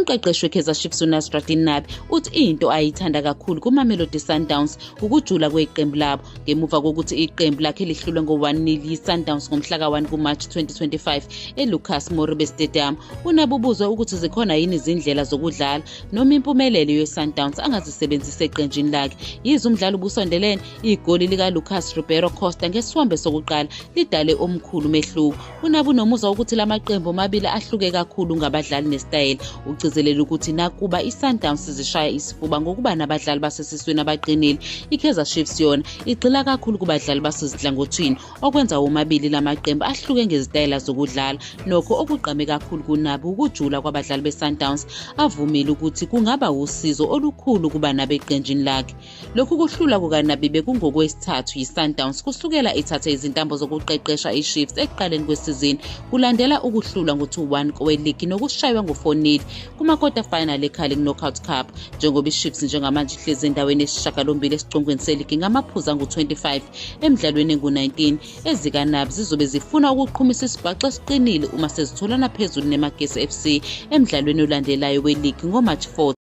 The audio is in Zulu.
Umqeqeshi weKaizer Chiefs uNasreddine Nabi uthi into ayithanda kakhulu kuMamelodi Sundowns ukujula kweqembu labo ngemuva kokuthi iqembu lakhe lihlulwe ngo-1-0 yi-Sundowns ngomhla ka-1 kuMarch 2025 eLucas Moripe Stadium. UNabi ubuzwe ukuthi zikhona yini izindlela zokudlala noma impumelelo ye-Sundowns angazisebenzisa eqenjini lakhe. Yize umdlalo ubusondelene, igoli likaLucas Ribeiro Costa ngesiwombe sokuqala lidale omkhulu umehluko. UNabi unomuzwa wokuthi lamaqembu omabili ahluke kakhulu ngabadlali nesitayela. Ugcizelela ukuthi nakuba i-Sundowns zishaya isifuba ngokuba nabadlali basesiswini abaqinile, i-Kaizer Chiefs yona igxila kakhulu kubadlali basezinhlangothini, okwenza womabili lamaqembu ahluke ngezitayela zokudlala. Nokho okugqame kakhulu kuNabi ukujula kwabadlali be-Sundowns, avumile ukuthi kungaba usizo olukhulu kuba nabo eqenjini lakhe. Lokhu kuhlulwa kukaNabi bekungokwesithathu yi-Sundowns kusukela ithathe izintambo zokuqeqesha i-Chiefs ekuqaleni kwesizini, kulandela ukuhlulwa ngo-2-1 koweligi nokushaywa ngo-4-0 kuma-quarter final eCarling Knockout Cup. Njengoba i-Chiefs njengamanje ihlezi endaweni yesishiyagalombili esicongweni seligi ngamaphuzu angu-25 emidlalweni engu-19, ezikaNabi zizobe zifuna ukuqhumisa isibhaxu esiqinile uma sezitholana phezulu neMagesi FC emdlalweni olandelayo weligi ngoMarch 4.